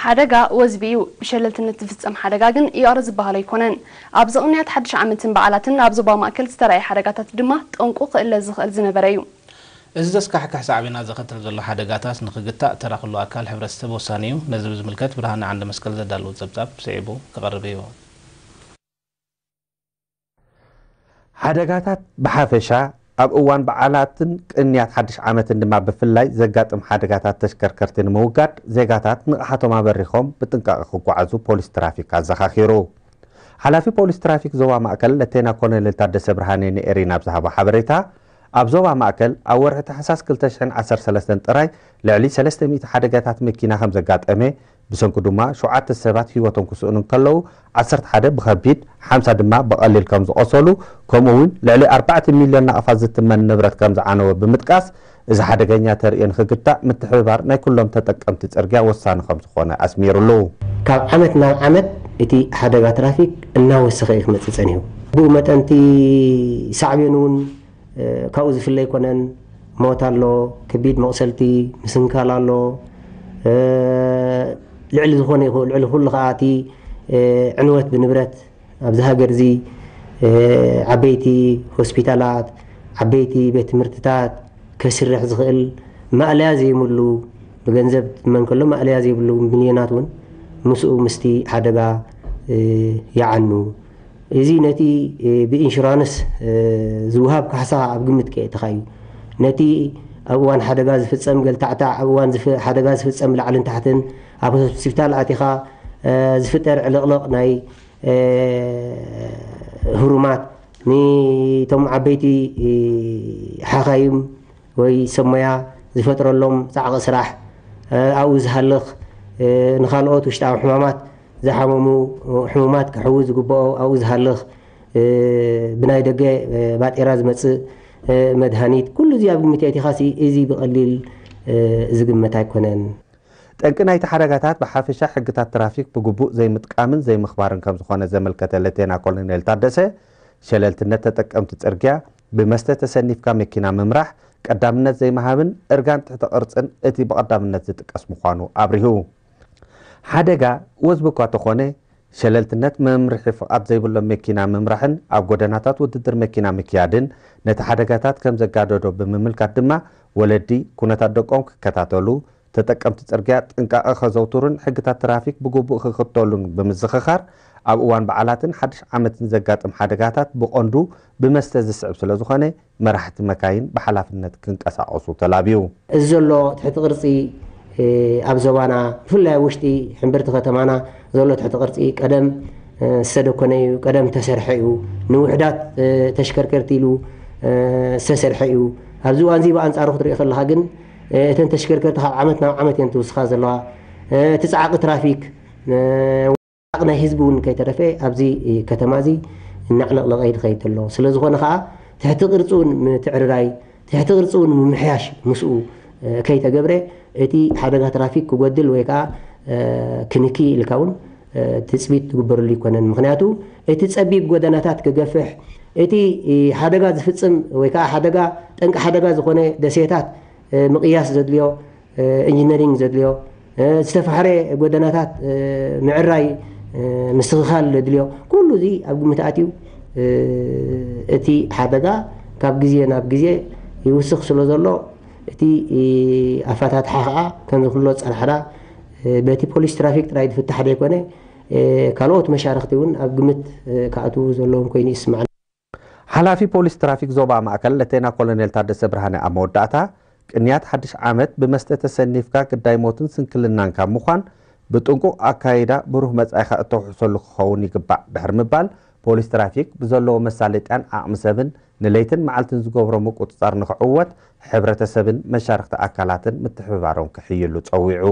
ሓደጋ ወዝቢ እዩ። ብሸለልትነት ዝፍጸም ሓደጋ ግን ይቕረ ዝበሃል ኣይኮነን። ኣብዚ ቅንያት ሓድሽ ዓመትን በዓላትን ኣብ ዞባ ማእከል ዝተራእየ ሓደጋታት ድማ ጠንቁ ክእለ ዝኽእል ዝነበረ እዩ። እዚ ዘስካሕክሕ ሳዕቤናት ዘኸትል ዘሎ ሓደጋታት ንኽግታእ ተራ ኩሉ ኣካል ሕብረተሰብ ወሳኒ እዩ። ነዚ ብዝምልከት ብርሃነ ዓንደመስቀል ዘዳለዎ ጸብጻብ ስዒቡ ክቐርብ እዩ። ሓደጋታት ብሓፈሻ ኣብ እዋን በዓላትን ቅንያት ሓድሽ ዓመትን ድማ ብፍላይ ዘጋጥም ሓደጋታት ተሽከርከርቲ ንምውጋድ ዜጋታት ንቕሓቶም ኣበሪኾም ብጥንቃቐ ክጓዓዙ ፖሊስ ትራፊክ ኣዘኻኺሩ። ሓላፊ ፖሊስ ትራፊክ ዞባ ማእከል ለቴና ኮሎኔል ታደሰ ብርሃኔ ንኤሪና ኣብ ዝሃቦ ሓበሬታ፣ ኣብ ዞባ ማእከል ኣብ ወርሒ ታሕሳስ ክልተ ሽሕን ዓሰርተ ሰለስተን ጥራይ ልዕሊ ሰለስተ ሚእቲ ሓደጋታት መኪና ከም ዘጋጠመ፣ ብሰንኩ ድማ ሸውዓተ ሰባት ህይወቶም ክስእኑ እንከለዉ፣ ዓሰርተ ሓደ ብኸቢድ፣ ሓምሳ ድማ ብቐሊል ከም ዝቖሰሉ፣ ከምኡ እውን ልዕሊ ኣርባዕተ ሚልዮን ናቕፋ ዝትመን ንብረት ከም ዝዓነወ ብምጥቃስ፣ እዚ ሓደገኛ ተርእዮ ንኽግታእ ምትሕብባር ናይ ኩሎም ተጠቀምቲ ጽርግያ ወሳኒ ከም ዝኾነ ኣስሚሩሉ። ካብ ዓመት ናብ ዓመት እቲ ሓደጋ ትራፊክ እናወሰኸ እዩ ክመጽእ ጸኒሑ። ብኡ መጠን እቲ ሳዕቤን እውን ካብኡ ዝፍለ ኣይኮነን። ሞት ኣሎ፣ ከቢድ መቑሰልቲ፣ ምስንካል ኣሎ። ልዕሊ ዝኾነ ይኹ- ልዕሊ ኩሉ ከዓ እቲ ዕንወት ብንብረት ኣብዚ ሃገር እዚ ዓበይቲ ሆስፒታላት፣ ዓበይቲ ቤት ትምህርትታት ከስርሕ ዝኽእል ማእለያ ዘይብሉ፣ ብገንዘብ ትመን ከሎ ማእለያ ዘይብሉ ሚልዮናት እውን ምስኡ ምስቲ ሓደጋ ይዓኑ። እዚ ነቲ ብኢንሹራንስ ዝወሃብ ካሕሳ ኣብ ግምት ከየእተኻ እዩ። ነቲ ኣብ እዋን ሓደጋ ዝፍጸም ገልታዕታዕ፣ ኣብ እዋን ዝፍ- ሓደጋ ዝፍጸም ላዕልን ታሕትን፣ ኣብ ሆስፒታል ኣቲኻ ዝፍጠር ዕልቕልቕ ናይ ህሩማት፣ ንቶም ዓበይቲ ሓኻይም ወይ ሰብ ሞያ ዝፈጥረሎም ጻዕቒ ስራሕ፣ ኣብኡ ዝሃልኽ ንኻልኦት ውሽጣዊ ሕማማት ዝሓመሙ ሕሙማት ክሕውስ ዝግብኦ ኣብኡ ዝሃልኽ ብናይ ደገ ባጤራ ዝመጽእ መድሃኒት፣ ኩሉ እዚ ኣብ ግምት የእቲኻሲ እዚ ብቐሊል ዝግመት ኣይኮነን። ጠንቂ ናይቲ ሓደጋታት ብሓፈሻ ሕግታት ትራፊክ ብግቡእ ዘይምጥቃምን ዘይምኽባርን ከም ዝኾነ ዘመልከተ ሌቴና ኮሎኔል ታደሰ፣ ሸለልትነት ተጠቀምቲ ጽርግያ፣ ብመስተ ተሰኒፍካ መኪና ምምራሕ፣ ቀዳምነት ዘይምሃብን እርጋን ትሕተ ቅርጽን እቲ ብቐዳምነት ዝጥቀስ ምዃኑ ኣብሪሁ። ሓደጋ ወዝቢ እኳ ተኾነ፣ ሸለልትነት መምርሒ ፍቓድ ዘይብሎም መኪና ምምራሕን ኣብ ጎደናታት ውድድር መኪና ምክያድን ነቲ ሓደጋታት ከም ዘጋደዶ ብምምልካት ድማ፣ ወለዲ ኩነታት ደቆም ክከታተሉ፣ ተጠቀምቲ ጽርግያ ጥንቃቐ ከዘውትሩን ሕግታት ትራፊክ ብግቡእ ክኽተሉን ብምዝኽኻር፣ ኣብ እዋን በዓላትን ሓድሽ ዓመትን ዘጋጥም ሓደጋታት ብቐንዱ ብመስተ ዝስዕብ ስለዝኾነ፣ መራሕቲ መካይን ብሓላፍነት ክንቀሳቐሱ ተላብዩ። እዚ ዘሎ ትሕቲ ቅርጺ ኣብ ዞባና፣ ብፍላይ ኣብ ውሽጢ ሕምብርቲ ከተማና ዘሎ ትሕቲ ቅርጺ ቀደም ዝተደኮነ እዩ፣ ቀደም ዝተሰርሐ እዩ፣ ንውሑዳት ተሽከርከርቲ ኢሉ ዝተሰርሐ እዩ። ኣብዚ እዋን እዚ ብኣንጻሩ ክትሪኦ ከለኻ ግን፣ እተን ተሽከርከርቲ ካብ ዓመት ናብ ዓመት እየን ትውስኻ ዘለዋ። እቲ ጻዕቂ ትራፊክ፣ ጻዕቂ ናይ ህዝቢ እውን ከይተረፈ ኣብዚ ከተማ እዚ እናዕለቕለቐ እዩ ዝኸይድ ዘሎ። ስለ ዝኾነ ከዓ ትሕቲ ቅርጺ እውን ምትዕርራይ፣ ትሕቲ ቅርጺ እውን ምምሕያሽ ምስኡ ከይተገብረ እቲ ሓደጋ ትራፊክ ክጎድል ወይ ከዓ ክንኪ ኢልካ እውን ትፅቢት ትግበረሉ ኣይኮነን። ምኽንያቱ እቲ ፀቢብ ጎደናታት ክገፍሕ፣ እቲ ሓደጋ ዝፍፅም ወይ ከዓ ሓደጋ፣ ጠንቂ ሓደጋ ዝኾነ ደሴታት ምቕያስ ዘድልዮ፣ ኢንጂነሪንግ ዘድልዮ፣ ዝተፋሕረ ጎደናታት ምዕራይ፣ ምስትኽኻል ዘድልዮ፣ ኩሉ እዚ ኣብ ግምት ኣትዩ እቲ ሓደጋ ካብ ግዜ ናብ ግዜ ይውስኽ ስለ ዘሎ፣ እቲ ኣፈታትሓ ከዓ ከምዚ ክሎ ዝፀናሕና በቲ ፖሊስ ትራፊክ ጥራይ ዝፍታሕ ዘይኮነ፣ ካልኦት መሻርኽቲ እውን ኣብ ግምት ክኣትዉ ዘለዎም ኮይኑ ይስማዓኒ። ሓላፊ ፖሊስ ትራፊክ ዞባ ማእከል ለቴና ኮሎኔል ታደሰ ብርሃነ ኣብ መወዳእታ፣ ቅንያት ሓድሽ ዓመት ብመስተ ተሰኒፍካ ግዳይ ሞትን ስንክልናን ካብ ምዃን፣ ብጥንቁቕ ኣካይዳ ብሩህ መጻኢኻ እተውሕሰሉ ክኸውን ይግባእ ድሕሪ ምባል፣ ፖሊስ ትራፊክ ብዘለዎ መሳለጥያን ዓቕሚ ሰብን ንለይትን መዓልትን ዝገብሮ ምቁጽጻር ንኽዕወት፣ ሕብረተሰብን መሻርኽቲ ኣካላትን ምትሕብባሮም ክሕይሉ ጸዊዑ።